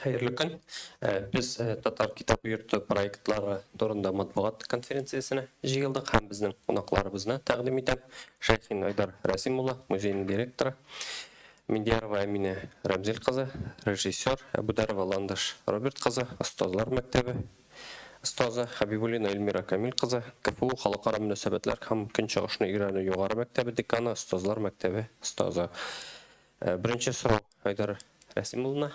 Хәерле көн. Без Татар китап йорты проектлары турында матбугат конференциясенә җыелдык һәм безнең кунакларыбызны тәкъдим итәм. Шәйхин Айдар Рәсим улы, музейның директоры. Миндиярова Әминә Рәмзил кызы, режиссер, Әбүдәрова Ландыш Роберт кызы, остазлар мәктәбе остазы, Хәбибуллина Эльмира Камил кызы, КФУ халыкара мөнәсәбәтләр һәм Көнчыгышны өйрәнү югары мәктәбе деканы, остазлар мәктәбе остазы. Беренче сорау Айдар Рәсим улына.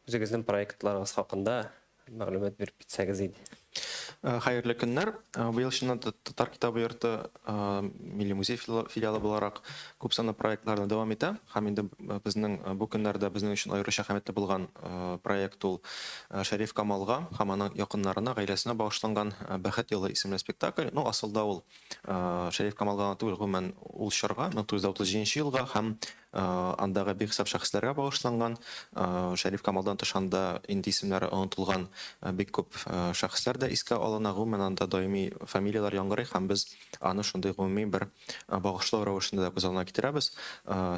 Үзегезнең проектларыгыз хакында мәгълүмат биреп китсәгез иде. Хәерле көннәр. Быел чыннан да Татар китабы йорты Милли музей филиалы буларак күп санлы проектларны дәвам итә. Һәм инде безнең бу көннәрдә безнең өчен аеруча әһәмиятле булган проект ул Шәриф Камалга һәм аның якыннарына, гаиләсенә багышланган Бәхет елы исемле спектакль. Ну, асылда ул Шәриф Камалга гына түгел, гомумән, ул чорга, 1937 елга һәм андагы бихисап шәхесләргә багышланган. Шәриф Камалдан тыш анда инде исемнәре онытылган бик күп шәхесләр дә искә алына. Гомумән, анда даими фамилияләр яңгырый һәм без аны шундый гомуми бер багышлау рәвешендә дә күз алдына китерәбез.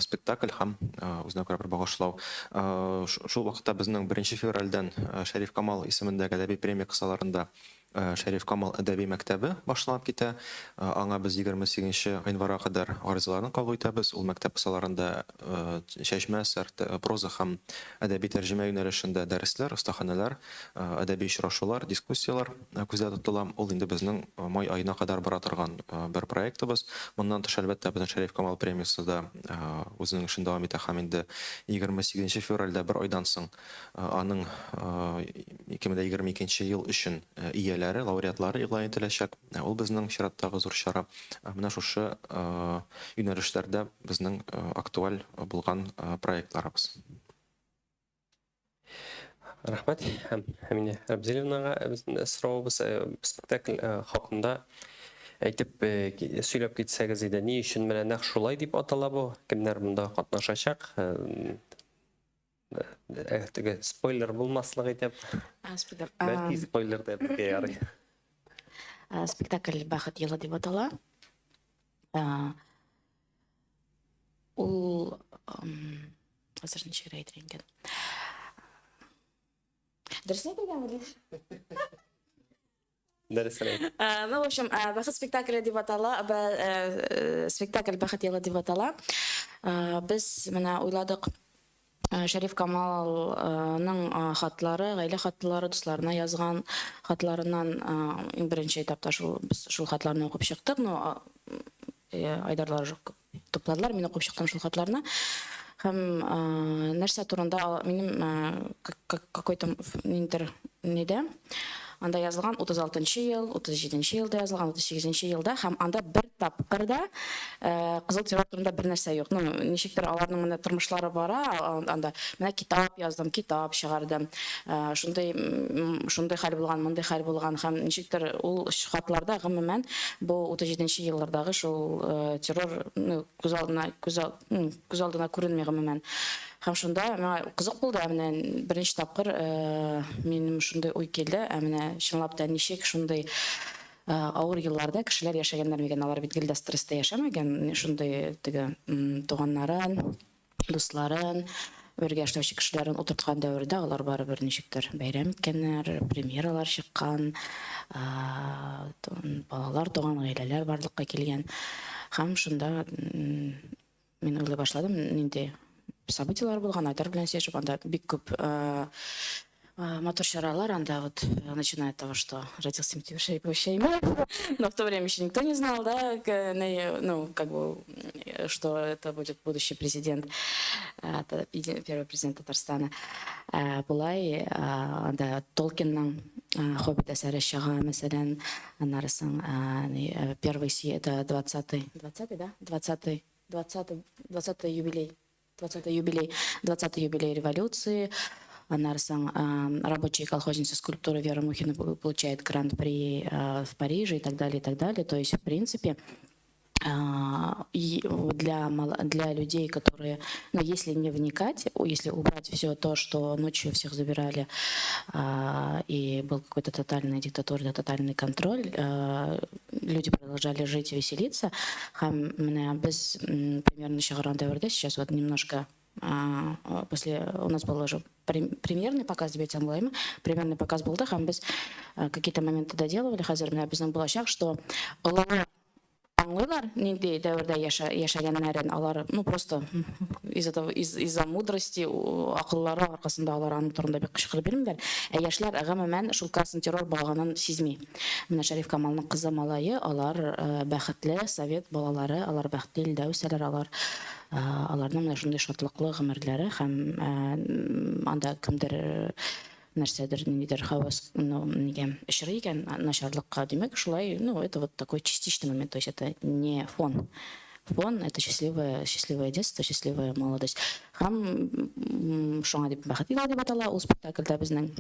Спектакль һәм үзенә күрә бер багышлау. Шул вакытта безнең беренче февральдән Шәриф Камал исемендәге әдәби премия кысаларында Шәриф Камал әдәби мәктәбе башланып китә. Аңа без 28 нче гыйнварга кадәр гаризаларны кабул итәбез. Ул мәктәп кысаларында чәчмә әсәр, проза һәм әдәби тәрҗемә юнәлешендә дәресләр, остаханәләр, әдәби очрашулар, дискуссияләр күздә тотыла. Ул инде безнең май аена кадәр бара торган бер проектыбыз. Моннан тыш, әлбәттә, безнең Шәриф Камал премиясе дә үзенең эшен дәвам итә һәм инде 28 февральдә, бер айдан соң, Аның 2022 ел өчен ияләре, лауреатлары игълан ителәчәк. Ул безнең чираттагы зур чара. Менә шушы юнәлешләрдә безнең актуаль булган проектларыбыз. Рәхмәт. Һәм Әминә Рәмзилевнага безнең соравыбыз спектакль хакында әйтеп сөйләп китсәгез иде. Ни өчен менә нәкъ шулай дип атала бу? Кемнәр монда катнашачак? Теге спойлер булмаслык итеп. Бәлки спойлер да әйтергә ярый. Спектакль Бәхет елы дип атала. Ул хәзер ничек әйтер икән? Дөресен әйтергәме? Дөресен. Ну, в общем, Бәхет спектакле дип атала, спектакль Бәхет елы дип атала. Без менә уйладык, Шәриф Камалның хатлары, гаилә хатлары, дусларына язган хатларыннан иң беренче этапта шул без шул хатларны укып чыктык. Ну, Айдарлар тупладылар, мин укып чыктым шул хатларны. Һәм нәрсә турында минем какой-то ниндидер нидә анда язылган 36 ел, 37 елда язылган, 38 елда һәм анда бер тапкыр да кызыл террор турында бер нәрсә юк. Ну, ничектер аларның менә тормышлары бара, анда менә китап яздым, китап чыгардым, шундый шундый хәл булган, мондый хәл булган һәм ничектер ул хатларда гомумән бу 37 еллардагы шул террор, ну, күз алдына күз, күз алдына күренми гомумән. Һәм шунда миңа кызык булды, ә менә беренче тапкыр минем шундый уй килде, ә менә чынлап та ничек шундый авыр елларда кешеләр яшәгәннәр микән? Алар бит гел дә стресста яшәмәгән, шундый теге туганнарын, дусларын, бергә эшләүче кешеләрен утырткан дәвердә алар барыбер ничектер бәйрәм иткәннәр, премьералар чыккан, балалар туган, гаиләләр барлыкка килгән. Һәм шунда мин уйлый башладым, нинди событиелар булган, Айдар белән сөйләшеп, анда бик күп матур чаралар, анда вот начиная от того, что родился Минтимер Шарипович Шаймиев, но в то время еще никто не знал, да, ну, как бы, что это будет будущий президент, первый президент Татарстана. Болай, анда Толкинның Хоббит әсәре чыга, мәсәлән, аннары соң первый, это 20-й, 20-й, да? 20-й, 20-й, 20-й юбилей. 20 юбилей, 20 юбилей революции. Аннары соң рабочие колхозницы скульптуры Вера Мухина получает гран-при в Париже и так далее, и так далее. То есть, в принципе, и для людей, которые, ну, если не вникать, если убрать все то, что ночью всех забирали, и был какой-то тотальный диктатура, да, тотальный контроль, люди продолжали жить, веселиться. Һәм менә без примерно чыгарган дәвердә сейчас вот немножко После у нас был уже премьерный показ дип әйтсәм буламы? Премьерный показ булды һәм без какие-то моменты доделывали. Хәзер менә безнең булачак, что олылар аңлыйлар нинди дәвердә яшәгәннәрен, алар, ну, просто из этого из-за мудрости, акыллары аркасында алар аның турында бик кычкырып йөрмиләр. Ә яшьләр гомумән шул красный террор булганын сизми. Менә Шәриф Камалның кызы, малае, алар бәхетле совет балалары, алар бәхетле илдә үсәләр, алар аларның менә шундый шатлыклы гомерләре һәм анда кемдер нәрсәдер, ниндидер һәвәс, ну, нигә очрый икән начарлыкка, димәк, шулай, ну, это вот такой частичный момент, то есть это не фон. Фон — это счастливое, счастливое детство, счастливая молодость. Һәм шуңа дип «Бәхет елы» дип атала ул спектакльдә безнең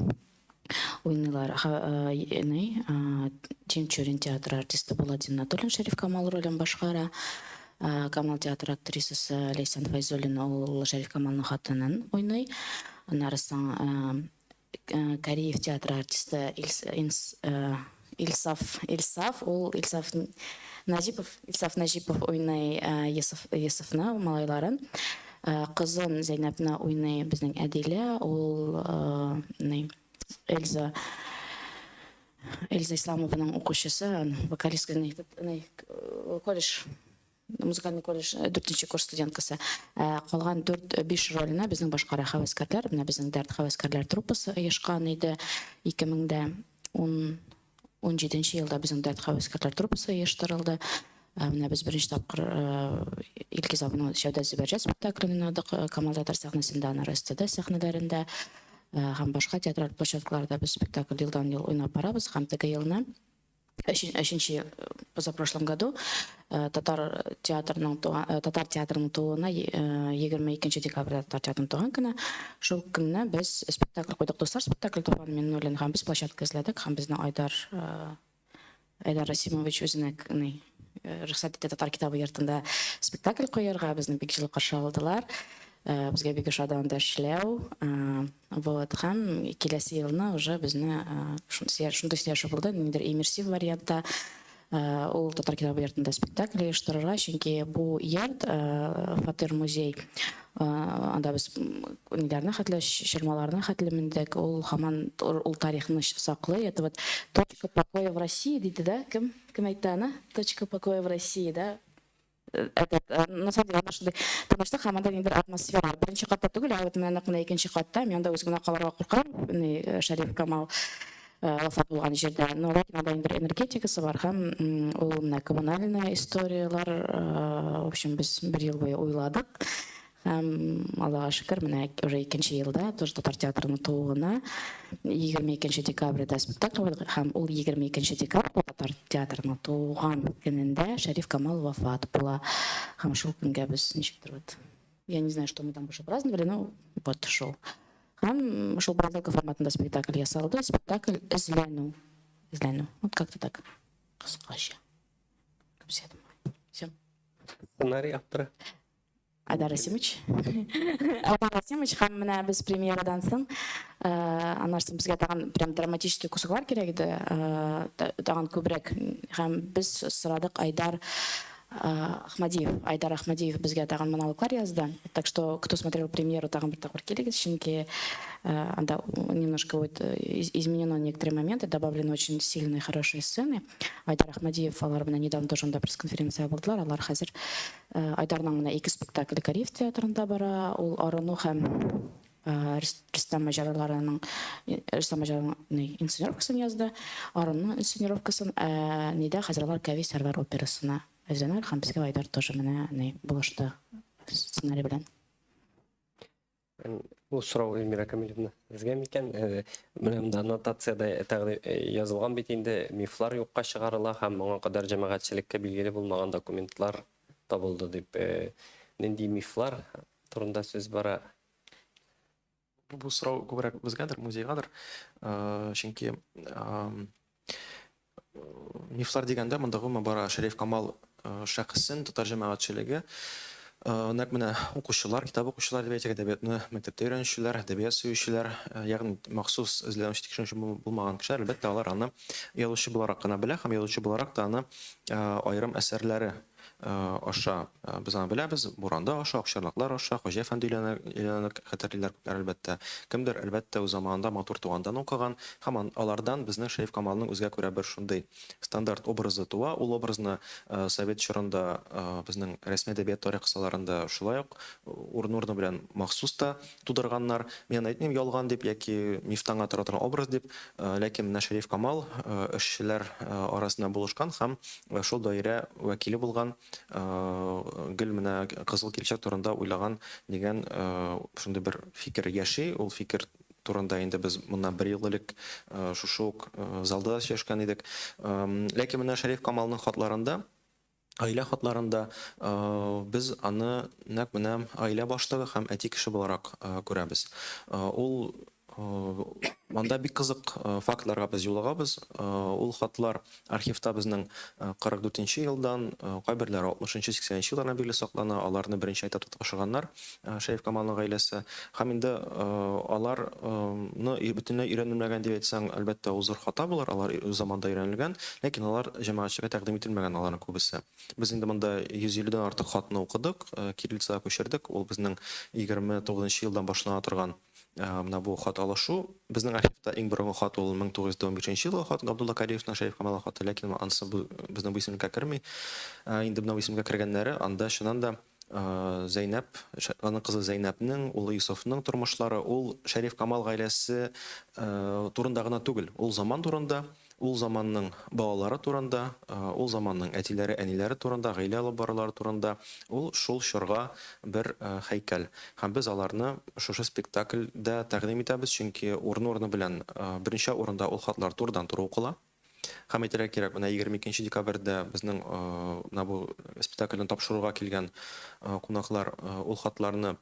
уйныйлар. Ни, Тинчурин театры артисты Булат Зиннатуллин Шәриф Камал ролен башкара. Камал театры актрисасы Ләйсән Фәйзуллина ул Шәриф Камалның хатынын уйный. Аннары соң Кариев театры артисты Илсаф, Илсаф, ул Илсаф Нәҗипов, Илсаф Нәҗипов уйный Йосыф, Йосыфны, малайларын. Кызын Зәйнәпне уйный безнең Әдилә, ул ни, Эльза Эльза Исламованың укучысы, вокалистка, ни, колледж, музыкальный колледж дүртенче курс студенткасы. Калган дүрт, биш рольне безнең башкара һәвәскәрләр. Менә безнең Дәрт һәвәскәрләр труппасы оешкан иде. 2017 елда безнең Дәрт һәвәскәрләр труппасы оештырылды. Менә без беренче тапкыр Илгиз абының Сәүдә Зөбәрҗәт спектаклен уйнадык Камал театр сәхнәсендә, аннары СТД сәхнәләрендә һәм башка театраль площадкаларда без спектакль елдан-ел уйнап барабыз һәм теге елны өченче, позапрошлом году, татар театрының туган татар театрының тууына, 22 декабрьдә татар театрының туган көне, шул көнне без спектакль куйдык, «Дуслар» спектакль, Туфан Миңнуллин, һәм без площадка эзләдек, һәм безне Айдар Расимович үзенә ни рөхсәт итте Татар китабы йортында спектакль куярга. Безне бик җылы каршы алдылар, безгә бик ошады анда эшләү. Вот, һәм киләсе елны уже безне шундый сөйләшү булды, ниндидер иммерсив вариантта ул Татар китабы йортында спектакль оештырырга, чөнки бу йорт, фатир музей, анда без ниләрне хәтле, чормаларны хәтле мендек, ул һаман ул тарихны саклый. Это вот точка покоя в России диде да, кем әйтте аны, точка покоя в России да. Этот, на самом деле, шундый тынычлык һәм анда ниндидер атмосфера. Беренче катта түгел, ә вот менә нәкъ менә икенче катта. Мин анда үзем генә калырга куркам, ни, Шәриф Камал вафат булган җирдә. Но ләкин анда ниндидер энергетикасы бар һәм ул менә коммунальная историяләр, в общем, без бер ел буе уйладык. Һәм Аллага шөкер, менә уже икенче елда тоже татар театрының тууына 22 декабрьдә спектакль куйдык һәм ул 22 декабрь татар театрының туган көнендә Шәриф Камал вафат була. Һәм шул көнгә без ничектер вот, я не знаю, что мы там больше праздновали, но вот шул. Һәм шул бродилка форматында спектакль ясалды. Спектакль «Эзләнү». «Эзләнү». Вот как-то так. Кыскача. Күп сөйләдем. Все. Сценарий авторы? Айдар Расимович. Айдар Расимович, һәм менә без премьерадан соң, аннан соң безгә тагын прям драматический кусоклар кирәк иде, тагын күбрәк. Һәм без сорадык Айдар Ахмадиев. Айдар Ахмадиев безгә тагын монологлар язды. Так что, кто смотрел премьеру, тагын бер тапкыр килегез, чөнки анда немножко вот изменено некоторые моменты, добавлены очень сильные, хорошие сцены. Айдар Ахмадиев, алар менә недавно тоже анда пресс-конференция булдылар, алар хәзер Айдарның менә ике спектакле Кариев театрында бара. Ул «Арыну» һәм Рөстәм маҗараларының, Рөстәм маҗараларының инсценировкасын язды. «Арыну» инсценировкасын, ә нидә хәзер алар Кави Сәрвәр операсына әзерләнәләр һәм безгә Айдар тоже менә ни булышты сценарий белән. Бу сорау, Эльмира Камилевна, сезгә микән? Менә монда аннотациядә тәкъдим язылган бит инде, мифлар юкка чыгарыла һәм моңа кадәр җәмәгатьчелеккә билгеле булмаган документлар табылды дип. Нинди мифлар турында сүз бара? Бу сорау күбрәк безгәдер, музейгадыр. Чөнки мифлар дигәндә монда гомумән бара Шәриф Камал шәхесен татар җәмәгатьчелеге, нәкъ менә укучылар, китап укучылар дип әйтик, әдәбиятны мәктәптә өйрәнүчеләр, әдәбият сөючеләр, ягъни махсус эзләнүче, тикшеренүче булмаган кешеләр, әлбәттә, алар аны язучы буларак кына белә һәм язучы буларак та аны аерым әсәрләре. аша без аны беләбез, Буранда аша, Акчарлаклар аша, Хаҗи әфәнде өйләнә хәтерлиләр күпләр, әлбәттә. Кемдер, әлбәттә, үз заманында Матур тугандан укыган һәм алардан безнең Шәриф Камалның үзгә күрә бер шундый стандарт образы туа. Ул образны совет чорында безнең рәсми әдәбият тарих кысаларында шулай ук урын-урыны белән махсус та тудырганнар. Мин аны әйтмим ялган дип яки мифтан гына тора торган образ дип, ләкин менә Шәриф Камал эшчеләр арасында булышкан һәм шул даирә вәкиле булган, гел менә кызыл киләчәк турында уйлаган дигән шундый бер фикер яши. Ул фикер турында инде без моннан бер ел элек шушы ук залда да сөйләшкән идек. Ләкин менә Шәриф Камалның хатларында, гаилә хатларында без аны нәкъ менә гаилә башлыгы һәм әти кеше буларак күрәбез. Ул анда бик кызык фактларга без юлыгабыз. Ул хатлар архивта безнең 44 нче елдан, кайберләре 60 нчы, 80 нче еллардан бирле саклана. Аларны беренче этапта тапшырганнар Шәриф Камалның гаиләсе. Һәм инде аларны бөтенләй өйрәнелмәгән дип әйтсәң, әлбәттә, ул зур хата булыр, алар үз заманында өйрәнелгән, ләкин алар җәмәгатьчелеккә тәкъдим ителмәгән аларның күбесе. Без инде монда 150 дән артык хатны укыдык, кириллицага күчердек, ул безнең 29 нчы елдан башлана торган менә бу хат алышу. Безнең архивта иң борынгы хат ул 1915 нче елгы хат, Габдулла Кариевның Шәриф Камалга хаты, ләкин анысы безнең бу исемлеккә керми. Инде менә бу исемлеккә кергәннәре анда чыннан да Зәйнәп, аның кызы Зәйнәпнең, улы Йосыфның тормышлары, ул Шәриф Камал гаиләсе турында гына түгел, ул заман турында, ул заманның балалары турында, ул заманның әтиләре, әниләре турында, гаилә алып барулары турында, ул шул чорга бер һәйкәл. Һәм без аларны шушы спектакльдә тәкъдим итәбез, чөнки урыны-урыны белән берничә урында ул хатлар турыдан-туры укыла. Һәм әйтергә кирәк, менә 22 декабрьдә безнең менә бу спектакльне тапшыруга килгән кунаклар ул хатларны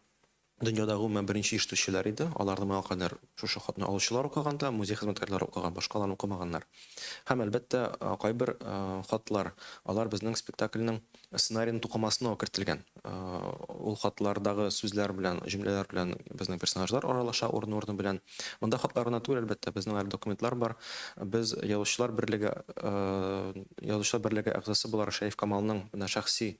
дөньяда гомумән беренче ишетүчеләр иде. Аларны моңа кадәр шушы хатны алучылар укыган да, музей хезмәткәрләре укыган, башкаларны укымаганнар. Һәм, әлбәттә, кайбер хатлар, алар безнең спектакльнең Сценарийның тукымасына ук кертелгән. Ул хатлардагы сүзләр белән, җөмләләр белән безнең персонажлар аралаша урыны-урыны белән. Монда хатлар гына түгел, әлбәттә, безнең әле документлар бар. Без Язучылар берлеге, Язучылар берлеге әгъзасы буларак Шәриф Камалның менә шәхси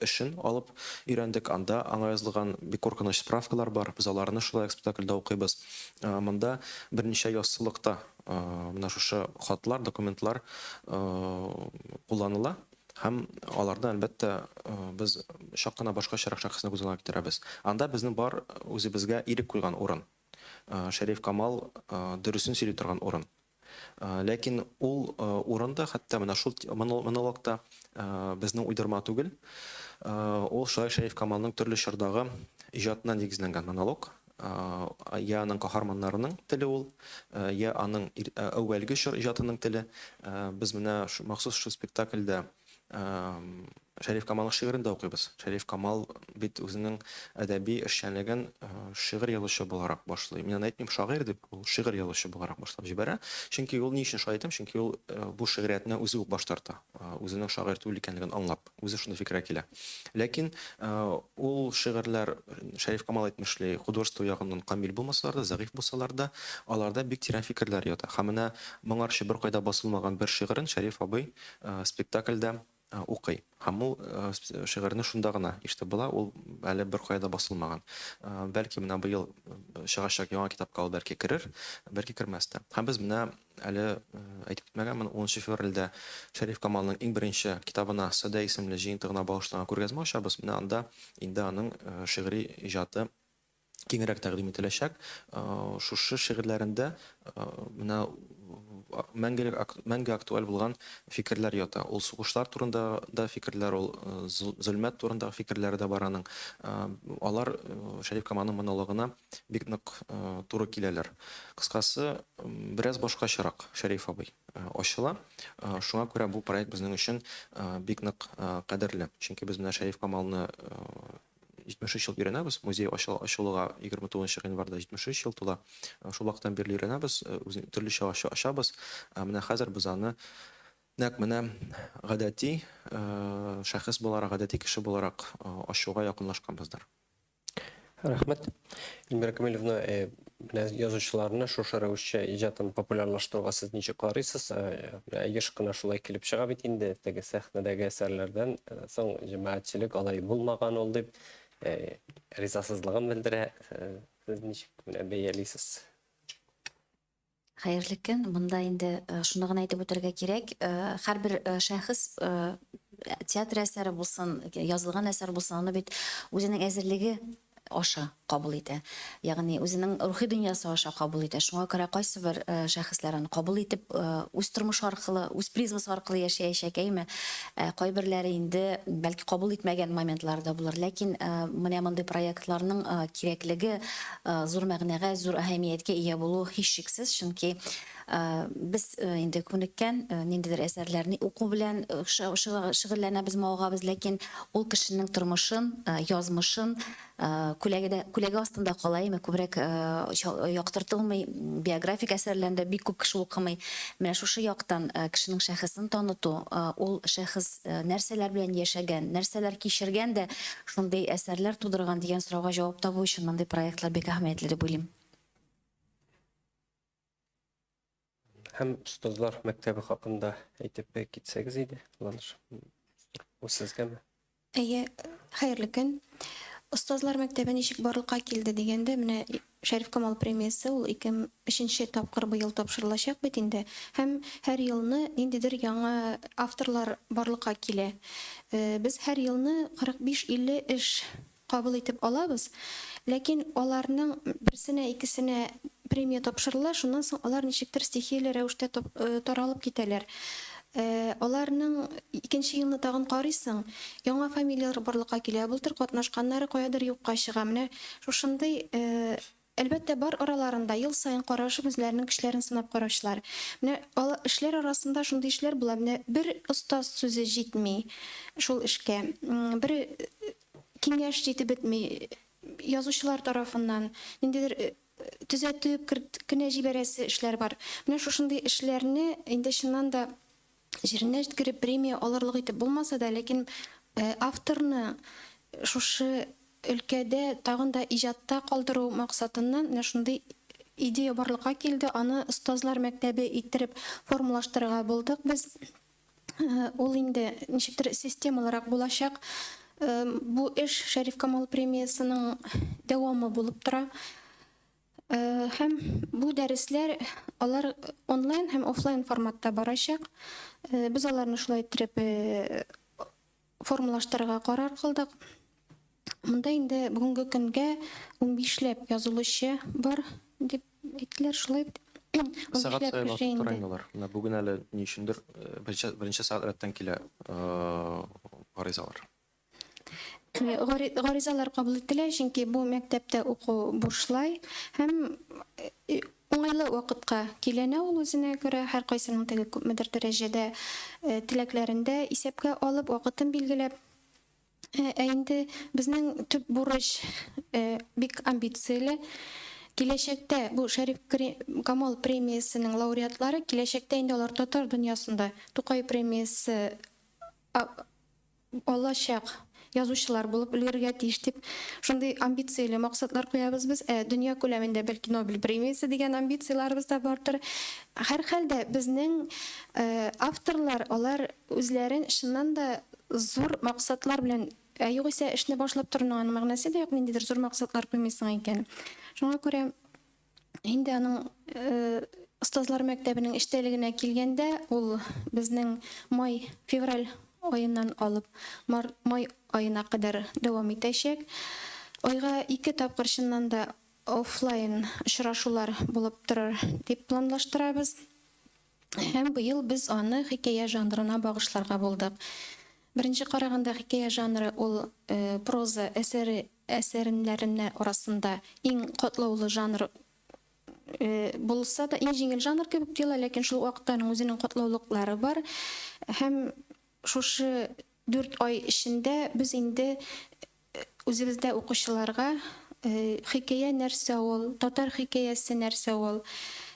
эшен алып өйрәндек. Анда аңа язылган бик куркыныч справкалар бар. Без аларны шулай ук спектакльдә укыйбыз. Монда берничә яссылыкта менә шушы хатлар, документлар кулланыла. Һәм аларны, әлбәттә, без чак кына башкачарак шәхесне күз алдына китерәбез. Анда безнең бар үзебезгә ирек куйган урын. Шәриф Камал дөресен сөйли торган урын. Ләкин ул урын да, хәтта менә шул монолог та безнең уйдырма түгел. Ул шулай Шәриф Камалның төрле чордагы иҗатына нигезләнгән монолог. Я аның каһарманнарының теле ул, я аның әүвәлге чор иҗатының теле. Без менә махсус шул спектакльдә Шәриф Камалның шигырен дә укыйбыз. Шәриф Камал бит үзенең әдәби эшчәнлеген шигырь язучы буларак башлый. Мин аны әйтмим шагыйрь дип, ул шигырь язучы буларак башлап җибәрә. Чөнки ул ни өчен шулай әйтәм? Чөнки ул бу шигъриятне үзе үк баш тарта. Үзенең шагыйрь түгел икәнлеген аңлап. Үзе шундый фикергә килә. Ләкин ул шигырьләр, Шәриф Камал әйтмешли, художество ягыннан камил булмасалар да, зәгыйфь булсалар да, аларда бик тирән фикерләр ята. Һәм менә моңарчы беркайда басылмаган бер шигырен Шәриф абый спектакльдә укый. Һәм ул шигырьне шунда гына ишетеп була, ул әле беркая да басылмаган. Бәлки, менә быел чыгачак яңа китапка ул бәлки керер, бәлки кермәс тә. Һәм без менә Әле әйтеп китмәгәнмен, унынчы февральдә Шәриф Камалның иң беренче китабына, Садә исемле җыентыгына багышланган күргәзмә ачабыз. Менә анда инде аның шигъри иҗаты киңрәк тәкъдим ителәчәк. Шушы шигырьләрендә менә мәңгелек, мәңге актуаль булган фикерләр ята. Ул сугышлар турында да фикерләр, ул зөлмәт турындагы фикерләре дә бар аның. Алар Шәриф Камалның монологына бик нык туры киләләр. Кыскасы, бераз башкачарак Шәриф абый ачыла. Шуңа күрә бу проект безнең өчен бик нык кадерле. Чөнки без менә Шәриф Камалны 73 ел өйрәнәбез. Музей ачылуга 29 гыйнварда 73 ел тула. Шул вакыттан бирле өйрәнәбез, төрлечә ачабыз. Менә хәзер без аны нәкъ менә гадәти шәхес буларак, гадәти кеше буларак ачуга якынлашканбыздыр. Рәхмәт. Эльмира Камилевна, э, Менә язучыларны шушы рәвешчә иҗатын популярлаштыруга сез ничек карыйсыз? Менә еш кына шулай килеп чыга бит инде, теге сәхнәдәге әсәрләрдән соң җәмәгатьчелек алай булмаган ул дип ризасызлыгын белдерә. Сез ничек менә бәялисез? Хәерле көн. Монда инде шуны гына әйтеп үтәргә кирәк, һәрбер шәхес театр әсәре булсын, язылган әсәр булсын, аны бит үзенең әзерлеге аша кабул итә. Ягъни үзенең рухи дөньясы аша кабул итә. Шуңа күрә кайсыбер шәхесләр аны кабул итеп, үз тормышы аркылы, үз призмасы аркылы яшәячәк, әйме? Ә кайберләре инде бәлки кабул итмәгән моментлары да булыр. Ләкин менә мондый проектларның кирәклеге зур мәгънәгә, зур әһәмияткә ия булуы һичшиксез, чөнки без инде күнеккән ниндидер әсәрләрне уку белән шөгыльләнәбез, мавыгабыз, ләкин ул кешенең тормышын, язмышын күләгәдә, күләгә астында кала, әйме, күбрәк яктыртылмый, биографик әсәрләрне дә бик күп кеше укымый. Менә шушы яктан кешенең шәхесен таныту, ул шәхес нәрсәләр белән яшәгән, нәрсәләр кичергән дә шундый әсәрләр тудырган дигән сорауга җавап табу өчен мондый проектлар бик әһәмиятле дип уйлыйм. Һәм остазлар мәктәбе хакында әйтеп китсәгез иде, Ландыш. Бу сезгәме? Әйе, хәерле көн. Остазлар мәктәбе ничек барлыкка килде дигәндә, менә Шәриф Камал премиясе ул 3 тапкыр быел тапшырылачак бит инде. Һәм һәр елны ниндидер яңа авторлар барлыкка килә. Без һәр елны 45-50 эш кабул итеп алабыз, ләкин аларның берсенә, икесенә премия тапшырыла, шуннан соң алар ничектер стихияле рәвештә таралып китәләр. Аларның икенче елны тагын карыйсың, яңа фамилияләр барлыкка килә, былтыр катнашканнары каядыр юкка чыга. Менә шушындый, әлбәттә, бар араларында ел саен карашып, үзләренең көчләрен сынап караучылар. Менә эшләр арасында шундый эшләр була, менә бер остаз сүзе җитми шул эшкә, бер киңәш җитеп бетми язучылар тарафыннан, ниндидер төзәтеп кенә җибәрәсе эшләр бар. Менә шушындый эшләрне инде чыннан да җиренә җиткереп премия алырлык итеп булмаса да, ләкин авторны шушы өлкәдә тагын да иҗатта калдыру максатыннан менә шундый идея барлыкка килде. Аны остазлар мәктәбе иттереп формалаштырырга булдык без. Ул инде ничектер системалырак булачак. Бу эш Шәриф Камал премиясенең дәвамы булып тора. Һәм бу дәресләр алар онлайн һәм офлайн форматта барачак. Без аларны шулай иттереп формалаштырырга карар кылдык. Монда инде бүгенге көнгә 15ләп язылучы бар дип әйттеләр, шулай бит. Сәгать саен артып тора инде алар. Менә бүген әле ни өчендер э, беренче, беренче сәгать рәттән килә э, гаризалар. Э, гаризалар кабул ителә, чөнки бу мәктәптә уку бушлай һәм уңайлы вакытка киләнә ул үзенә күрә, һәркайсының теге күпмедер дәрәҗәдә теләкләрен дә исәпкә алып, вакытын билгеләп. Ә инде безнең төп бурыч бик амбицияле. Киләчәктә бу Шәриф Камал премиясенең лауреатлары киләчәктә инде алар татар дөньясында Тукай премиясе алачак язучылар булып өлгерергә тиеш дип шундый амбицияле максатлар куябыз без. Ә дөнья күләмендә бәлки Нобель премиясе дигән амбицияләребез дә бардыр. Һәрхәлдә безнең авторлар алар үзләрен чыннан да зур максатлар белән, ә югыйсә эшне башлап торуның аның мәгънәсе дә юк, ниндидер зур максатлар куймыйсың икән. Шуңа күрә инде аның остазлар мәктәбенең эчтәлегенә килгәндә, ул безнең май, февраль аеннан алып мар, май аена кадәр дәвам итәчәк. Айга ике тапкыр чыннан да офлайн очрашулар булып торыр дип планлаштырабыз. Һәм быел без аны хикәя жанрына багышларга булдык. Беренче караганда хикәя жанры ул проза әсәре әсәреннәренә арасында иң катлаулы жанр булса да, иң җиңел жанр кебек тоела, ләкин шул ук вакытта аның үзенең катлаулыклары бар. Һәм шушы 4 ай эчендә без инде Үзебездә укучыларга хикәя нәрсә ул, татар хикәясе нәрсә ул,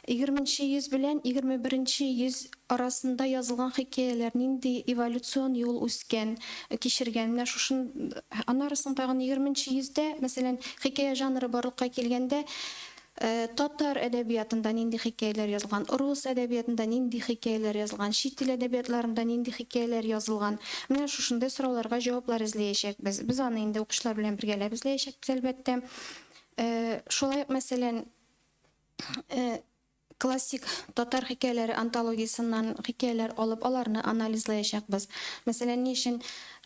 егерменче йөз белән 21нче йөз арасында язылган хикәяләр нинди эволюцион юл үскән, кичергән, менә шушын, аннары соң тагын егерменче йөздә, мәсәлән, хикәя жанры барлыкка килгәндә, Татар әдәбиятында нинди хикәяләр язылган, рус әдәбиятында нинди хикәяләр язылган, чит ил әдәбиятларында нинди хикәяләр язылган. Менә шушындый сорауларга җаваплар эзләячәкбез. Без аны инде укучылар белән бергәләп эзләячәкбез, әлбәттә. Шулай ук, мәсәлән, Классик татар хикәяләре антологиясеннән хикәяләр алып, аларны анализлаячакбыз. Мәсәлән, ни өчен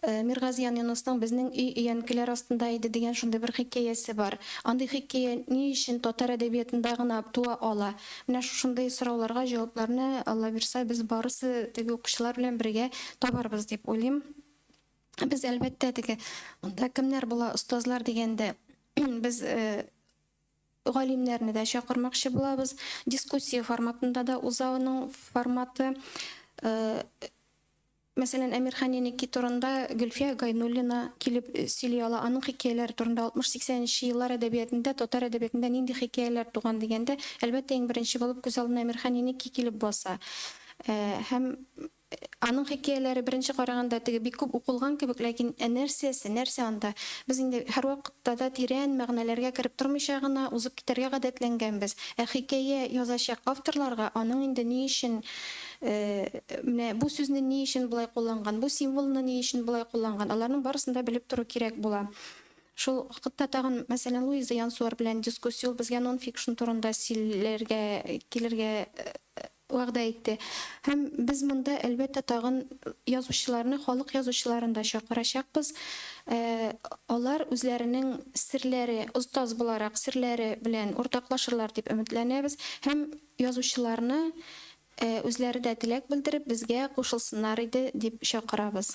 Миргазиян Юнысның Безнең өй өянкеләр астында иде дигән шундый бер хикәясе бар. Андый хикәя ни өчен татар әдәбиятында гына туа ала? Менә шушындый сорауларга җавапларны, Алла бирса, без барысы теге укучылар белән бергә табарбыз дип уйлыйм. Без, әлбәттә, теге монда кемнәр була остазлар дигәндә, без Галимнәрне дә чакырмакчы булабыз. Дискуссия форматында да уза аның форматы. Мәсәлән, Әмирхан Еники турында Гөлфия Гайнуллина килеп сөйли ала. Аның хикәяләре турында 60-80 нче еллар әдәбиятында, татар әдәбиятында нинди хикәяләр туган дигәндә, әлбәттә, иң беренче булып күз алдына Әмирхан Еники килеп баса. Һәм Аның хикәяләре беренче караганда теге бик күп укылган кебек, ләкин ә нәрсәсе, нәрсә анда? Без инде һәрвакытта да тирән мәгънәләргә кереп тормыйча гына узып китәргә гадәтләнгәнбез. Ә хикәя язачак авторларга аның инде ни өчен менә бу сүзне ни өчен болай кулланган, бу символны ни өчен болай кулланган, аларның барысын да белеп тору кирәк була. Шул вакытта тагын, мәсәлән, Луиза Янсуар белән дискуссия, ул безгә нон-фикшн турында сөйләргә килергә вәгъдә итте. Һәм без монда, әлбәттә, тагын язучыларны, халык язучыларын да чакырачакбыз. Алар үзләренең серләре, остаз буларак серләре белән уртаклашырлар дип өметләнәбез. Һәм язучыларны үзләре дә теләк белдереп, безгә кушылсыннар иде дип чакырабыз.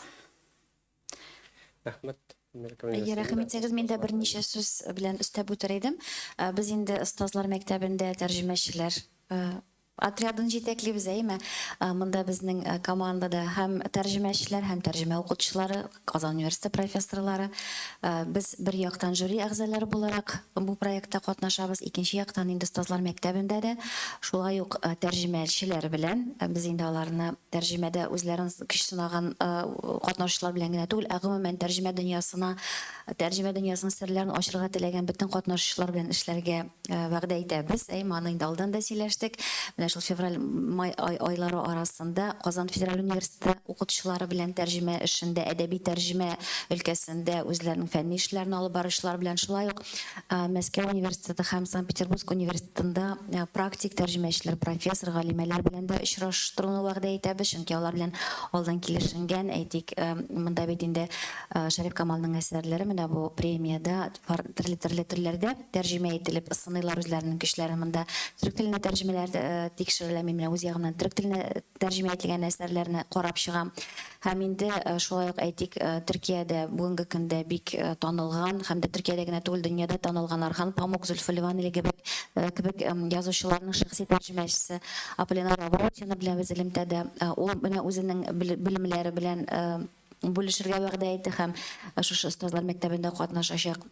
Рәхмәт. Әйе, рәхим итсәгез, мин дә берничә сүз белән өстәп үтәр идем. Э, без инде остазлар мәктәбендә тәрҗемәчеләр э, отрядын җитәклибез, әйеме? Э, монда безнең командада һәм тәрҗемәчеләр, һәм тәрҗемә укытучылары, Казан университеты профессорлары. Без бер яктан жюри әгъзалары буларак бу проектта катнашабыз, икенче яктан инде остазлар мәктәбендә дә шулай ук тәрҗемәчеләр белән без инде аларны Тәрҗемәдә үзләрен көч сынаган катнашучылар белән генә түгел, ә гомумән тәрҗемә дөньясына, тәрҗемә дөньясының серләрен ачырга теләгән бөтен катнашучылар белән эшләргә вәгъдә итәбез. Әйе, аны инде алдан да сөйләштек. Менә шул февраль-май айлары арасында Казан федераль университеты укытучылары белән тәрҗемә эшендә, әдәби тәрҗемә өлкәсендә үзләренең фәнни эшләрен алып баручылар белән, шулай ук Мәскәү университеты һәм Санкт-Петербург университетында практик тәрҗемәчеләр, профессор, галимәләр белән дә очраштыруны вәгъдә итәбез, чөнки алар белән алдан килешенгән. Әйтик, монда бит инде Шәриф Камалның әсәрләре менә бу премиядә төрле-төрле телләрдә тәрҗемә ителеп сыныйлар үзләренең көчләрен. Монда төрек теленә тәрҗемәләр тикшерелә. Мин менә үз ягымнан төрек теленә тәрҗемә ителгән әсәрләрне карап чыгам. Һәм инде шулай ук әйтик, Төркиядә бүгенге көндә бик танылган һәм дә Төркиядә генә түгел, дөньяда танылган Орхан Памук, Зөлфө Ливанели кебек кебек язучыларның шәхси тәрҗемәчесе Аполлинар Авротина белән без элемтәдә. Ул менә үзенең белемнәре белән бүлешергә вәгъдә итте һәм шушы остазлар мәктәбендә катнашачак.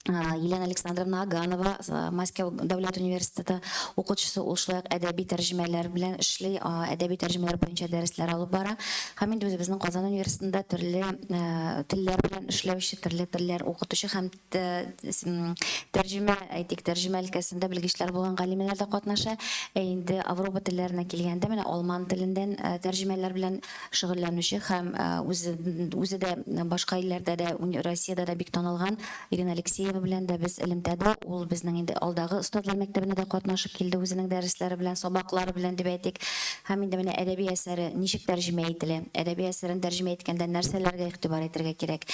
Елена Александровна Аганова, Мәскәү дәүләт университеты укытучысы, ул шулай ук әдәби тәрҗемәләр белән эшли, әдәби тәрҗемәләр буенча дәресләр алып бара. Һәм инде үзебезнең Казан университетында төрле телләр белән эшләүче, төрле телләр укытучы һәм тәрҗемә, әйтик, тәрҗемә өлкәсендә белгечләр булган галимәләр дә катнаша. Ә инде Авропа телләренә килгәндә, менә алман теленнән тәрҗемәләр белән шөгыльләнүче һәм үзе, үзе дә башка илләрдә дә, Россиядә дә бик танылган Ирина Алексеева белән дә без элемтәдә. Ул безнең инде алдагы остазлар мәктәбенә дә катнашып килде үзенең дәресләре белән, сабаклары белән дип әйтик. Һәм инде менә әдәби әсәре ничек тәрҗемә ителә, әдәби әсәрен тәрҗемә иткәндә нәрсәләргә игътибар итәргә кирәк,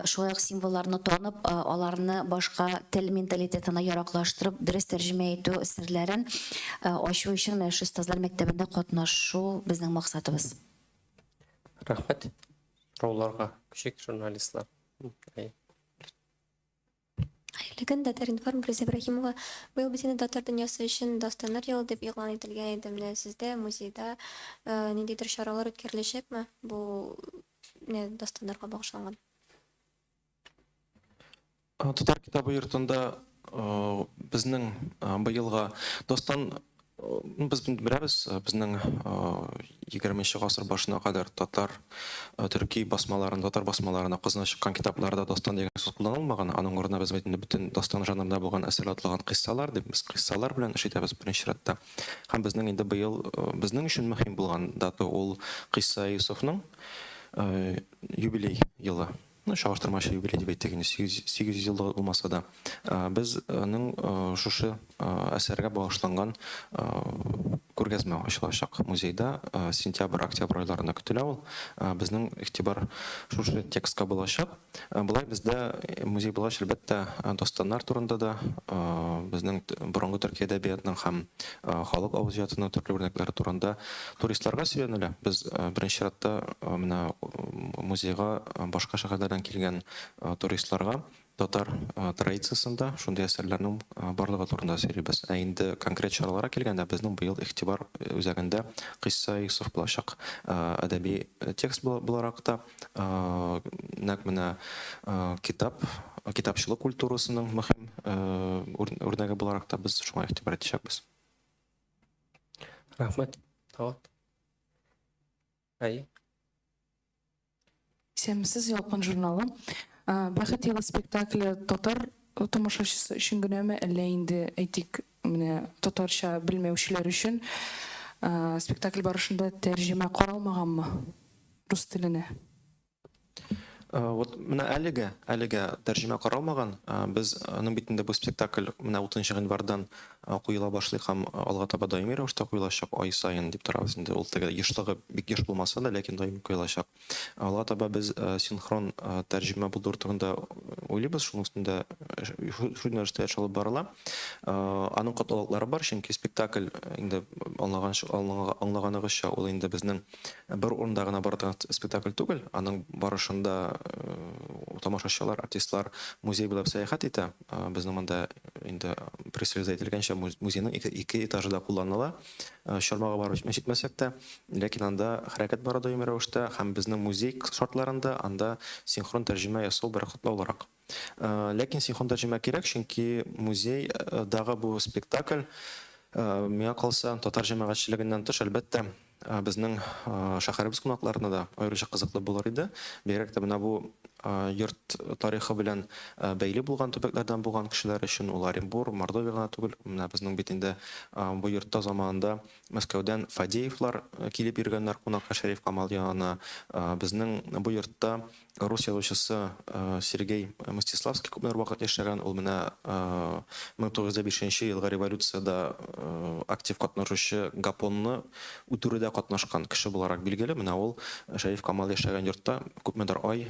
шулай ук символларны танып, аларны башка тел менталитетына яраклаштырып, дөрес тәрҗемә итү серләрен ачу өчен менә шул остазлар мәктәбендә катнашу безнең максатыбыз. Рәхмәт. Сорауларга күчик, журналистлар. Хәерле көн, Татар-информ, Гөлүзә Ибраһимова. Быел бит инде татар дөньясы өчен дастаннар елы дип игълан ителгән иде. Менә сездә музейда ниндидер чаралар үткәреләчәкме бу менә дастаннарга багышланган? Татар китабы йортында безнең быелга дастан. Без беләбез, безнең 20 гасыр башына кадәр татар төрки басмаларын, татар басмаларына Казанда чыккан китапларда дастан дигән сүз кулланылмаган. Аның урынына без бит инде бөтен дастан жанрында булган әсәрләр аталган кыйссалар дип, без кыйссалар белән эш итәбез беренче чиратта. Һәм безнең инде быел безнең өчен мөһим булган дата ул Кыйсса Йосыфның юбилей елы. Ну, чагыштырмача юбилей дип әйтик инде, 800 еллыгы булмаса да. Без аның шушы әсәргә багышланган күргәзмә ачылачак музейда. Сентябрь, октябрь айларында көтелә ул. Безнең игътибар шушы текстка булачак. Болай бездә музей булгач, әлбәттә, дастаннар турында да, безнең борынгы төрки әдәбиятның һәм халык авыз иҗатының төрле үрнәкләре турында туристларга сөйләнелә. Без беренче чиратта менә музейга башка шәһәрләрдән килгән туристларга татар традициясендә шундый әсәрләрнең барлыгы турында сөйлибез. Ә инде конкрет чараларга килгәндә, безнең быел игътибар үзәгендә Кыйсса Йосыф булачак. Әдәби текст буларак та, нәкъ менә китап, китапчылык культурасының мөһим үрнәге буларак та без шуңа игътибар итәчәкбез. Рәхмәт. Тагын. Әйе. Исәнмесез, Ялкын журналы. Бәхет елы спектакле татар тамашачысы өчен генәме, әллә инде, әйтик, менә татарча белмәүчеләр өчен спектакль барышында тәрҗемә каралмаганмы рус теленә? Вот менә әлегә, әлегә тәрҗемә каралмаган. Без аның бит инде бу спектакль менә 30 гыйнвардан куела башлый һәм алга таба даими рәвештә куелачак ай саен дип торабыз инде. Ул теге ешлыгы бик еш булмаса да, ләкин даими куелачак. Алга таба без синхрон тәрҗемә булдыру турында уйлыйбыз, шуның өстендә шул юнәлештә эш алып барыла. Аның катлаулыклары бар, чөнки спектакль инде аңлаганыгызча, ул инде безнең бер урында гына бара торган спектакль түгел. Аның барышында тамашачылар, артистлар музей буйлап сәяхәт итә. Безнең монда инде пресс-релизда әйтелгәнчә, музейның ике этажы да кулланыла. Чормага барып җитмәсәк тә, ләкин анда хәрәкәт бара даими рәвештә һәм безнең музей шартларында анда синхрон тәрҗемә ясау бер катлаулырак. Ләкин синхрон тәрҗемә кирәк, чөнки музейдагы бу спектакль, миңа калса, татар җәмәгатьчелегеннән тыш, әлбәттә, безнең шәһәребез кунакларына да аеруча кызыклы булыр иде. Бигрәк тә менә бу йорт тарихы белән бәйле булган төбәкләрдән булган кешеләр өчен, ул Оренбур, Мордовия гына түгел, менә безнең бит инде бу йортта заманында Мәскәүдән Фадеевлар килеп йөргәннәр кунакка Шәриф Камал янына. Безнең бу йортта Рус язучысы Сергей Мстиславский күпмедер вакыт яшәгән. Ул менә 1905 нче елгы революциядә актив катнашучы Гапонны үтерүдә катнашкан кеше буларак билгеле. Менә ул Шәриф Камал яшәгән йортта күпмедер ай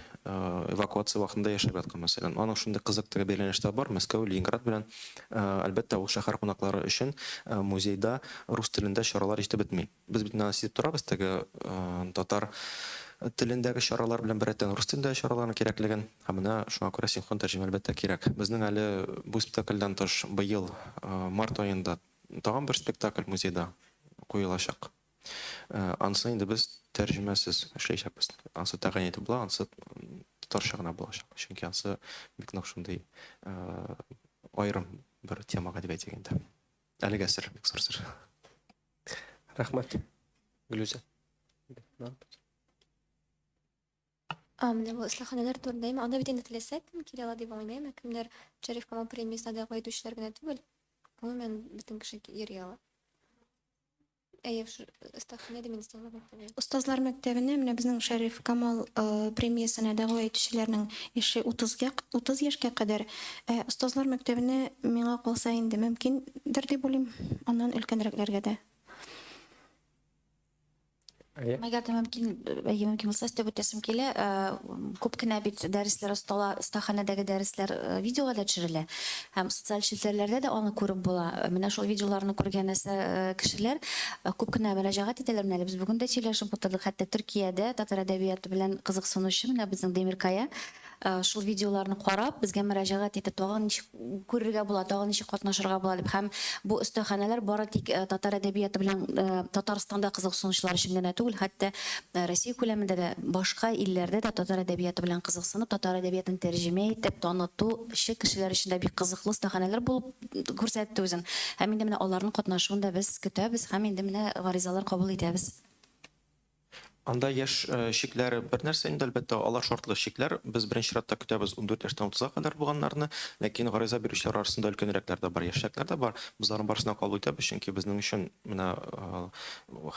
эвакуация вакытында яшәп яткан, мәсәлән. Аның шундый кызык теге бәйләнеш тә бар Мәскәү, Ленинград белән. Әлбәттә, ул шәһәр кунаклары өчен музейда рус телендә чаралар җитеп бетми. Без бит менә сизеп торабыз теге татар телендәге чаралар белән беррәттән рус телендәге чараларның кирәклеген. Һәм менә шуңа күрә синхрон тәрҗемә әлбәттә кирәк. Безнең әле бу спектакльдән тыш быел март аенда тагын бер спектакль музейда куелачак. Анысы инде без тәрҗемәсез эшләячәкбез. Анысы тәгаен итеп була, анысы татарча гына булачак. Чөнки анысы бик нык шундый аерым бер темага дип әйтик инде. Әлегә сер, бик зур сер. Рәхмәт. Гөлүзә. А, менә бу остаханәләр турында әйме? Анда бит инде теләсә кем килә ала дип аңлыйм, әйме? Кемнәр Шәриф Камал премиясенә дәгъва итүчеләр генә түгел, гомумән бөтен кеше йөри ала. Әйе, остаханә дим инде, остазлар мәктәбе. Остазлар мәктәбенә менә безнең Шәриф Камал премиясенә дәгъва итүчеләрнең яше 30 30 яшькә кадәр. Ә остазлар мәктәбенә миңа калса инде мөмкиндер дип уйлыйм, аннан өлкәнрәкләргә дә. Әйе. Әгәр дә мөмкин, әйе, мөмкин булса, өстәп үтәсем килә. Күп кенә бит дәресләр остала, остаханәдәге дәресләр видеога да төшерелә. Һәм социаль челтәрләрдә дә аны күреп була. Менә шул видеоларны күргән кешеләр күп кенә мөрәҗәгать итәләр. Менә әле без бүген дә сөйләшеп утырдык. Хәтта Төркиядә татар әдәбияты белән кызыксынучы менә безнең Демир Кая. Шул видеоларны карап, безгә мөрәҗәгать итеп, тагын ничек күрергә була, тагын ничек катнашырга була дип. Һәм бу остаханәләр бары тик татар әдәбияты белән Татарстанда кызыксынучылар өчен генә түгел, хәтта Россия күләмендә дә, башка илләрдә дә татар әдәбияты белән кызыксынып, татар әдәбиятын тәрҗемә итеп, танытучы кешеләр өчен дә бик кызыклы остаханәләр булып күрсәтте үзен. Һәм инде менә аларның катнашуын да без көтәбез һәм инде менә гаризалар кабул итәбез. Анда яшь чикләре бер нәрсә инде, әлбәттә, алар шартлы чикләр. Без беренче чиратта көтәбез 14 яшьтән 30-га кадәр булганнарны, ләкин гариза бирүчеләр арасында өлкәнрәкләр дә бар, яшьрәкләр дә бар. Без аларның барысын да кабул итәбез, чөнки безнең өчен менә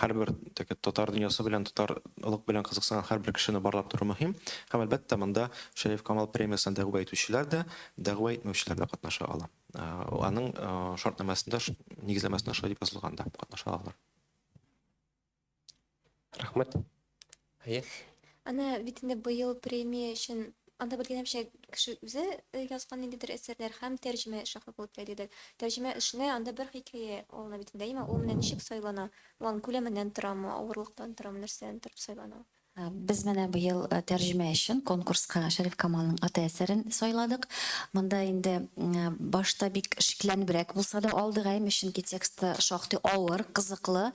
һәрбер теге татар дөньясы белән, татарлык белән кызыксынган һәрбер кешене барлап тору мөһим. Һәм, әлбәттә, монда Шәриф Камал премиясенә дәгъва итүчеләр дә, дәгъва итмәүчеләр дә катнаша ала. Аның шартнамәсендә, нигезләмәсендә шулай дип язылган да, катнаша алалар. Рәхмәт. Әйе. Ана бит инде быел премия өчен анда белгәнемчә кеше үзе э, язган ниндидер әсәрләр һәм тәрҗемә эше кабул ителә дидек. Тәрҗемә эшенә анда бер хикәя алына бит инде, әйеме? Ул менә ничек сайлана? Ул аның күләменнән торамы, авырлыктан торамы, нәрсәдән торып сайлана? Без менә быел тәрҗемә өчен конкурска Шәриф Камалның Ата әсәрен сайладык. Монда инде башта бик шикләнебрәк булса да алдык, әйме, чөнки тексты шактый авыр, кызыклы.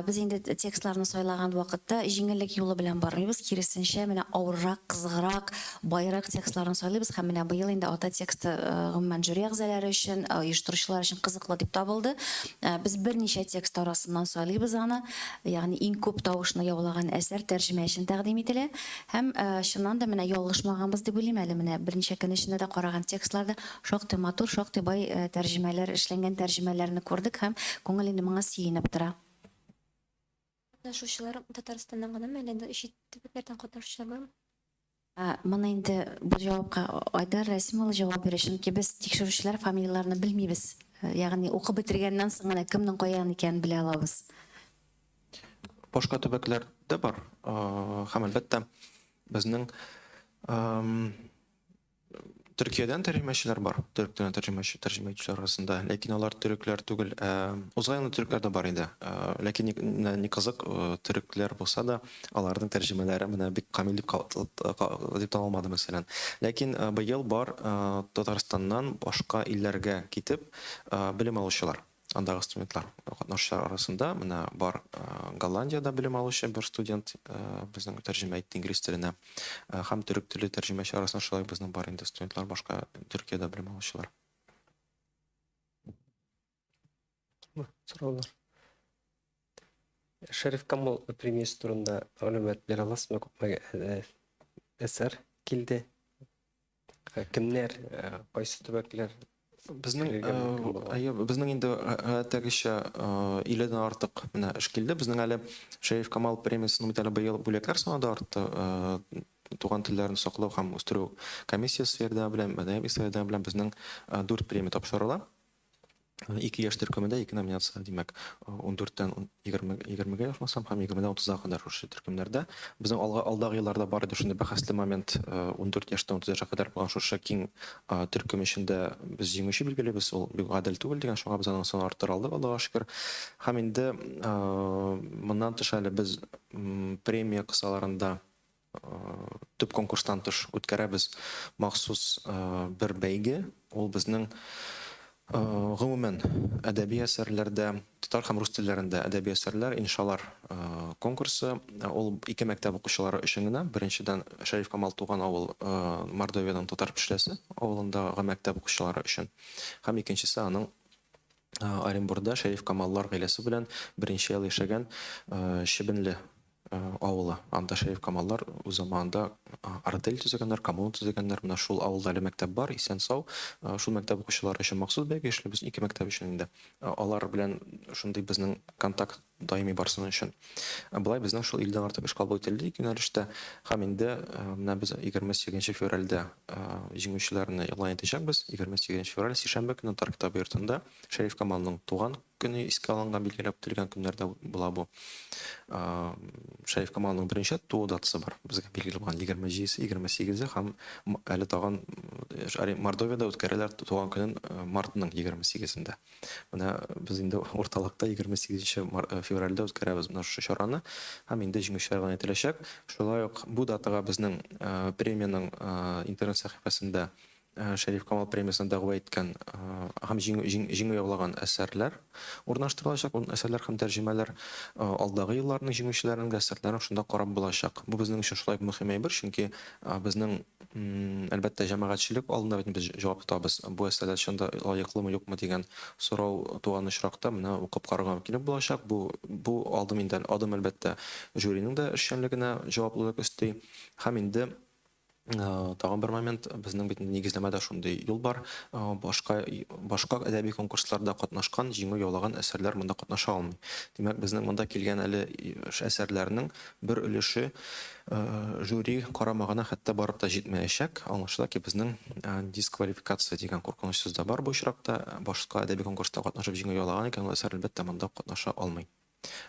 Без инде текстларны сайлаган вакытта җиңеллек юлы белән бармыйбыз, киресенчә, менә авыррак, кызыграк, баерак текстларны сайлыйбыз һәм менә быел инде Ата тексты гомумән жюри әгъзалары өчен, оештыручылар өчен кызыклы дип табылды. Без берничә текст арасыннан сайлыйбыз аны. Ягъни иң күп тавышны яулаган әсәр тәрҗемә өчен тәкъдим ителә. Һәм, чыннан да, менә ялгышмаганбыз дип уйлыйм әле, менә берничә көн эчендә дә караган текстларда шактый матур, шактый бай тәрҗемәләр эшләнгән тәрҗемәләрне күрдек һәм күңел инде моңа сөенеп тора. Катнашучылар Татарстаннан гынамы, әллә инде чит төбәкләрдән катнашучылар бармы? Моны инде бу җавапка Айдар Рәсим улы җавап бирер, чөнки без тикшерүчеләр фамилияләрне белмибез. Ягъни укып бетергәннән соң гына кемнең каян икәнен белә алабыз. Башка төбәкләр дә бар. Һәм әлбәттә, безнең Төркиядән тәрҗемәчеләр бар, төрек теленә тәрҗемәче, тәрҗемә итүчеләр арасында, ләкин алар төрекләр түгел. Ә, узган елны төрекләр дә бар иде. Ә, ләкин ни, менә ни кызык, э, төрекләр булса да, аларның тәрҗемәләре менә бик камил дип дип танылмады, мәсәлән. Ләкин э, быел бар э, Татарстаннан башка илләргә китеп, белем алучылар. Андагы студентлар катнашучылар арасында менә бар Голландиядә белем алучы бер студент безнең тәрҗемә итте инглиз теленә. Һәм төрек теле тәрҗемәче арасында шулай безнең бар инде студентлар башка Төркиядә белем алучылар. Сораулар. Шәриф Камал премиясе турында мәгълүмат бирә аласызмы? Күпме әсәр килде? Кемнәр, кайсы төбәкләр? Безнең әйе, безнең инде гадәттәгечә 50дән артык менә эш килде. Безнең әле Шәриф Камал премиясенең бит әле быел бүләкләр саны да артты. Туган телләрне саклау һәм үстерү комиссиясе ярдәме белән, мәдәният министрлыгы ярдәме белән безнең 4 премия тапшырыла. Ике яшь төркемендә ике номинация, димәк, 14-тән 20, 20-гә язмасам һәм 20-дән 30-га кадәр шушы төркемнәрдә. Безнең алга алдагы елларда бар иде шундый бәхәсле момент, 14 яшьтән 30 яшькә кадәр булган шушы киң төркем эчендә без җиңүче билгелибез, ул бик гадел түгел дигән, шуңа без аның санын арттыра алдык, Аллага шөкер. Һәм инде моннан тыш әле без премия кысаларында төп конкурстан тыш үткәрәбез махсус бер бәйге. Ул безнең гомумән әдәби әсәрләрдә, татар һәм рус телләрендә әдәби әсәрләр, иншалар конкурсы. Ул ике мәктәп укучылары өчен генә. Беренчедән, Шәриф Камал туган авыл Мордовиянең Татар Пешләсе авылындагы мәктәп укучылары өчен. Һәм икенчесе аның Оренбурда Шәриф Камаллар гаиләсе белән берничә ел яшәгән Чебенле авылы. Анда Шәриф Камаллар үз заманында артель төзегәннәр, коммуна төзегәннәр. Менә шул авылда әле мәктәп бар, исән-сау. Шул мәктәп укучылары өчен махсус бәйге эшлибез, ике мәктәп өчен инде. Алар белән шундый безнең контакт даими барсын өчен. Болай безнең шул 50-дән артык эш кабул ителде ике юнәлештә. Һәм инде менә без 28 февральдә җиңүчеләрне игълан итәчәкбез. 28 февраль, сишәмбе көне Татар китабы йортында Шәриф Камалның туган. көне искә алынган, билгеләп үтелгән көннәрдә була бу. Шәриф Камалның берничә туу датасы бар. Безгә билгеле булган 27-се, 28-е һәм әле тагын Мордовиядә үткәрәләр туган көнен мартның 28-ендә. Менә без инде урталыкта 28 февральдә үткәрәбез менә шушы чараны һәм инде җиңүчеләр игълан ителәчәк. Шулай ук бу датага безнең премиянең интернет сәхифәсендә Шәриф Камал премиясенә дәгъва иткән һәм җиңү, җиңү яулаган әсәрләр урнаштырылачак. Ул әсәрләр һәм тәрҗемәләр алдагы елларның җиңүчеләренең дә әсәрләрен шунда карап булачак. Бу безнең өчен шулай ук мөһим әйбер, чөнки безнең, әлбәттә, җәмәгатьчелек алдында бит без җавап тотабыз. Бу әсәрләр чын да лаеклымы, юкмы дигән сорау туган очракта менә укып карарга мөмкинлек булачак. Бу, бу адым инде, адым, әлбәттә, жюриның да эшчәнлегенә җаваплылык өсти. Һәм инде Тагын бер момент, безнең бит нигезләмәдә шундый юл бар, башка башка әдәби конкурсларда катнашкан, җиңү яулаган әсәрләр монда катнаша алмый. Димәк, безнең монда килгән әле әсәрләрнең бер өлеше жюри карамагына хәтта барып та җитмәячәк. Аңлашыла ки, безнең дисквалификация дигән куркыныч сүз дә бар бу очракта. Башка әдәби конкурста катнашып җиңү яулаган икән, ул әсәр, әлбәттә, монда катнаша алмый.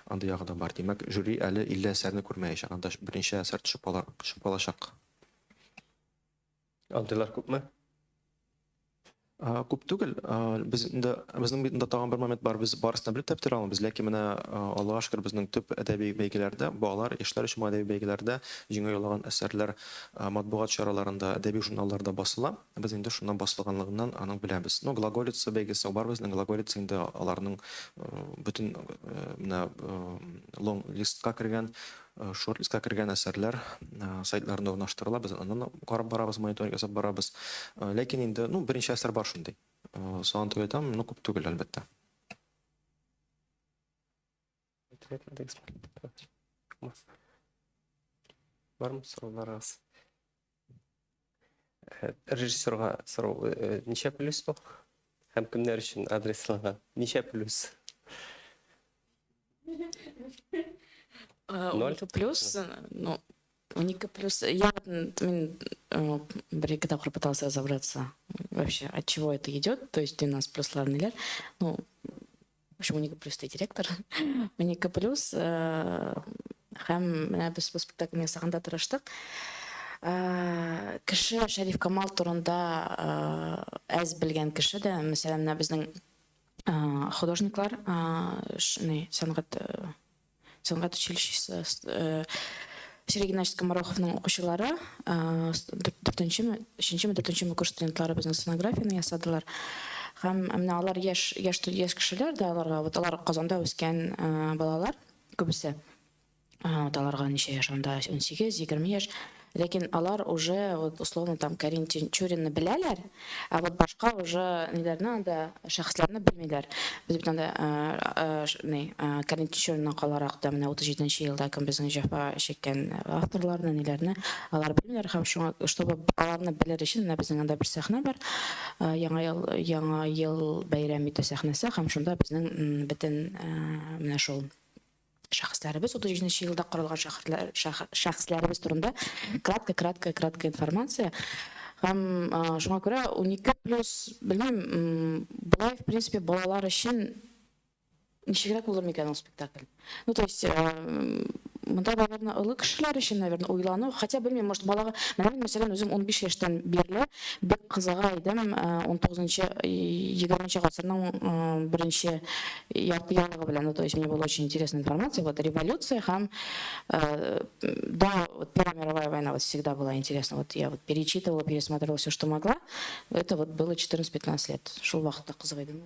Андый ягы да бар. Димәк, жюри әле 50 әсәрне күрмәячәк. Анда берничә әсәр төшеп калар, төшеп калачак. Андыйлар күпме? Күп түгел. Без инде безнең бит инде тагын бер момент бар. Без барысын да белеп тә бетерә алмыйбыз. Ләкин менә Аллага шөкер, безнең төп әдәби бәйгеләрдә, балалар, яшьләр өчен әдәби бәйгеләрдә җиңү яулаган әсәрләр матбугат чараларында, әдәби журналларда басыла. Без инде шуннан басылганлыгыннан аның беләбез. Ну, Глаголица бәйгесе бар безнең. Глаголица инде аларның бөтен менә лонг листка кергән, шорт листка кергән әсәрләр сайтларында урнаштырыла. Без аннан карап барабыз, мониторинг ясап барабыз. Ләкин инде, ну, берничә әсәр бар шундый. Сан дип әйтәм, ну, күп түгел, әлбәттә. Бармы сорауларыгыз? Режиссерга сорау, ничә плюс бу? Һәм кемнәр өчен адресланган? Ничә плюс? Ноль плюс, ну, 12 плюс. Я мин бер ике тапкыр пытался разобраться вообще, от чего это идет, то есть 12 плюслар ниләр. Ну, в общем, 12 плюс ты директор. 12 плюс һәм менә без бу спектакльне ясаганда тырыштык. Кеше Шәриф Камал турында әз белгән кеше дә, мәсәлән, менә безнең художниклар, сәнгать Сәнгать училищесы Сергей Геннадьевич Скомороховның укучылары, дүртенчеме, өченчеме, дүртенчеме курс студентлары безнең сценографияне ясадылар. Һәм менә алар яшь, яшь, яшь кешеләр дә аларга, вот алар Казанда үскән балалар күбесе. Вот аларга ничә яшь анда, 18, 20 яшь. Ләкин алар уже, вот, условно, там, Карин Тинчуринны беләләр, ә вот башка уже ниләрне анда, шәхесләрне белмиләр. Без бит анда, ни, Карин Тинчуриннан каларак та, менә 37 нче елда кем безнең җәфа чиккән авторларны, ниләрне, алар белмиләр һәм шуңа, чтобы аларны белер өчен, менә безнең анда бер сәхнә бар, Яңа ел, Яңа ел бәйрәм итү сәхнәсе һәм шунда безнең бөтен менә шул шәхесләребез, 37 нче елда корылган шәһәрләр, шәхесләребез турында кратко, кратко, кратко информация. Һәм шуңа күрә 12 плюс, белмим, болай, в принципе, балалар өчен ничегрәк булыр микән ул спектакль? Ну, то есть, монда, наверное, олы кешеләр өчен, наверное, уйлану, хотя, белмим, может, балага, менә мин, мәсәлән, үзем 15 яшьтән бирле бик кызыга идем, 19-нчы, 20 гасырның беренче Ярты еллыгы белән, ну, то есть мне была очень интересная информация, вот революция һәм до вот, Первая мировая война вот всегда была интересна. Вот я вот перечитывала, пересматривала все, что могла. Это вот было 14-15 лет. Шул вакытта кызык идем.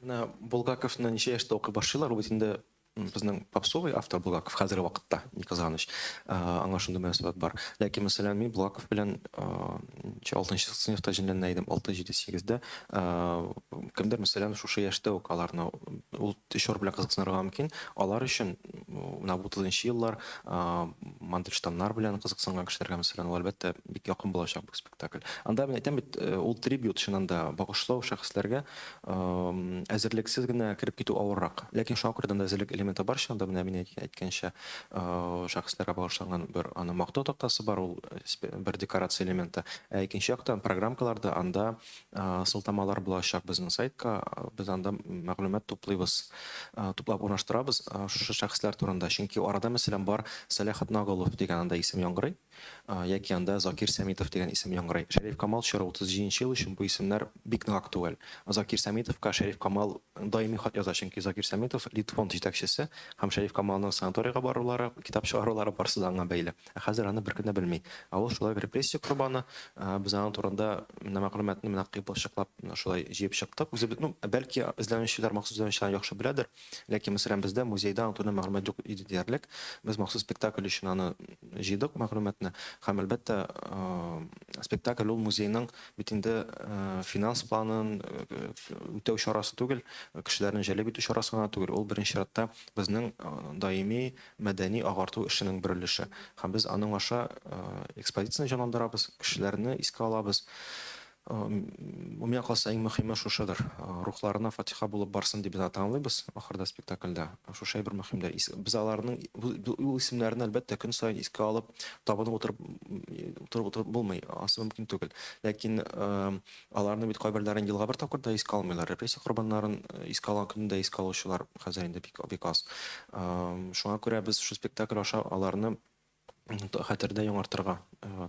Менә Булгаковны ничә яшьтә укый башлыйлар, ул бит инде безнең попсовый автор Булгаков хәзерге вакытта, ни кызганыч, аңа шундый мөнәсәбәт бар. Ләкин, мәсәлән, мин Булгаков белән алтынчы сыйныфта җенләнә идем, алты, җиде, сигездә. Кемдер, мәсәлән, шушы яшьтә үк аларны ул чор белән кызыксынырга мөмкин. Алар өчен Менә бу 30 еллар Мандельштамнар белән кызыксынган кешеләргә, мәсәлән, ул әлбәттә бик якын булачак бу спектакль. Анда мин әйтәм бит, ул трибьют чыннан да багышлау шәхесләргә әзерлексез генә кереп китү авыррак. Ләкин шуңа күрә дә анда әзерлек элементы бар чыннан да, менә мин әйткәнчә, шәхесләргә багышланган бер аны мактау тактасы бар, ул бер декорация элементы. Ә икенче яктан программкаларда анда сылтамалар булачак безнең сайтка, без анда мәгълүмат туплыйбыз, туплап урнаштырабыз шушы шәхесләр турында. Чөнки арада, мәсәлән, бар Сәлах Атнаголов дигән анда исем яңгырый, яки анда Закир Сәмитов дигән исем яңгырый. Шәриф Камал чоры 37 нче ел өчен бу исемнәр бик нык актуаль. Закир Сәмитовка Шәриф Камал даими хат яза, чөнки Закир Сәмитов Литфонд җитәкчесе һәм Шәриф Камалның санаторийга барулары, китап чыгарулары барысы да аңа бәйле. Ә хәзер аны беркем дә белми. Ә ул шулай ук репрессия корбаны. Без аның турында менә мәгълүматны менә кыйпылчыклап менә шулай җыеп чыктык. Үзебез, ну, бәлки эзләнүчеләр, махсус эзләнүчеләр яхшы беләдер. Ләкин, мәсәлән, бездә музейда аның турында мәгълүмат юк иде диярлек. Без махсус спектакль өчен аны җыйдык мәгълүматны. Һәм, әлбәттә, спектакль ул музейның бит инде финанс планын үтәү чарасы түгел, кешеләрне җәлеп итү чарасы гына түгел. Ул беренче чиратта безнең даими мәдәни-агарту эшенең бер өлеше. Һәм без аның аша экспозицияне җанландырабыз, кешеләрне искә алабыз. Бу миңа калса иң мөһиме шушыдыр. Рухларына фатиха булып барсын дип без аны тәмамлыйбыз ахырда спектакльдә. Шушы әйбер мөһимдер. Без аларның ул исемнәрне әлбәттә көн саен искә алып, табынып утырып утырып утырып булмый. Анысы мөмкин түгел. Ләкин Аларны бит кайберләрен елга бер тапкыр да искә алмыйлар. Репрессия корбаннарын искә алган көнне дә искә алучылар хәзер инде бик, бик аз. Шуңа күрә без шул спектакль аша аларны хәтердә яңартырга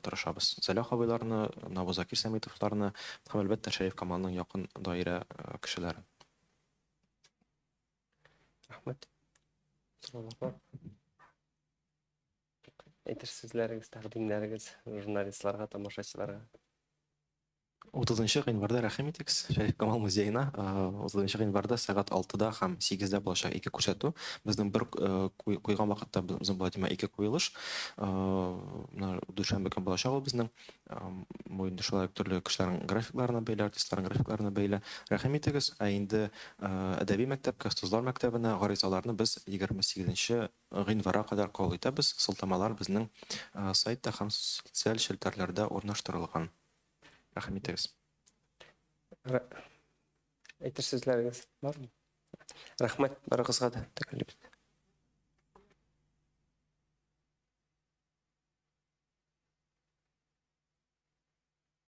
тырышабыз. Сәлах абыйларны, Наву Закир Сәмитовларны һәм, әлбәттә, Шәриф Камалның якын даирә кешеләрен. Рәхмәт. Сораулар бар? Әйтер сүзләрегез, тәкъдимнәрегез журналистларга, тамашачыларга. 30 гыйнварда рәхим итегез Шәриф Камал музеена. 30 гыйнварда сәгать 6-да һәм 8-дә булачак ике күрсәтү. Безнең бер куйган вакытта безнең була димәк ике куелыш. Менә дүшәмбе көн булачак ул безнең. Бу инде шулай ук төрле кешеләрнең графикларына бәйле, артистларның графикларына бәйле. Рәхим итегез. Ә инде әдәби мәктәпкә, остазлар мәктәбенә гаризаларны без 28 гыйнварга кадәр кабул итәбез. Сылтамалар безнең сайтта һәм социаль челтәрләрдә урнаштырылган. Рәхим итегез. Әйтер сүзләрегез бармы? Рәхмәт барыгызга да. Тәкәллибез.